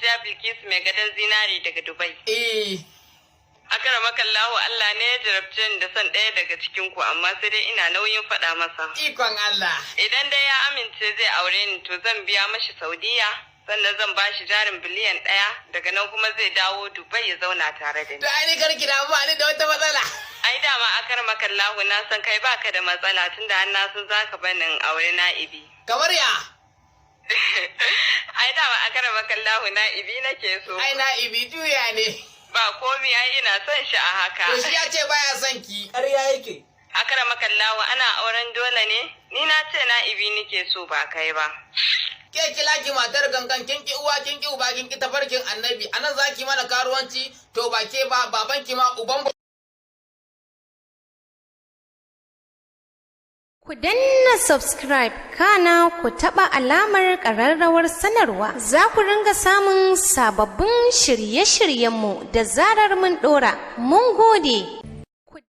Hajiya Bilkisu mai gadon zinari daga Dubai. Eh. Akaramakallahu, Allah ne ya jarabce ni da son ɗaya daga cikin ku, amma sai dai ina nauyin faɗa masa. Ikon Allah. Idan dai ya amince zai aure ni, to zan biya mashi Saudiya, sannan zan ba shi jarin biliyan 1, daga nan kuma zai dawo Dubai ya zauna tare da ni. To ai ni karki da ba ni da wata matsala. Ai dama, akaramakallahu, na san kai baka da matsala, tunda har na san zaka bani in aure na'ibi. Kamar ya? Ai dama, akaramakallahu, na'ibi nake so. Ai na'ibi juya ne. Ba komi, ai ina son shi a haka. To shi ya ce baya son ki. Ƙarya yake. Akaramakallahu, ana auren dole ne? Ni na ce na'ibi nake so, ba kai ba. Ke kila ki matar gangan, kin ki uwa, kin ki uba, kin ki tafarkin Annabi. Anan zaki mana karuwanci? To ba ke ba, baban ki ma uban. Ku danna subscribe, kana ku taɓa alamar ƙararrawar sanarwa. Za ku ringa samun sababbin shirye-shiryenmu da zarar mun ɗora. Mun gode.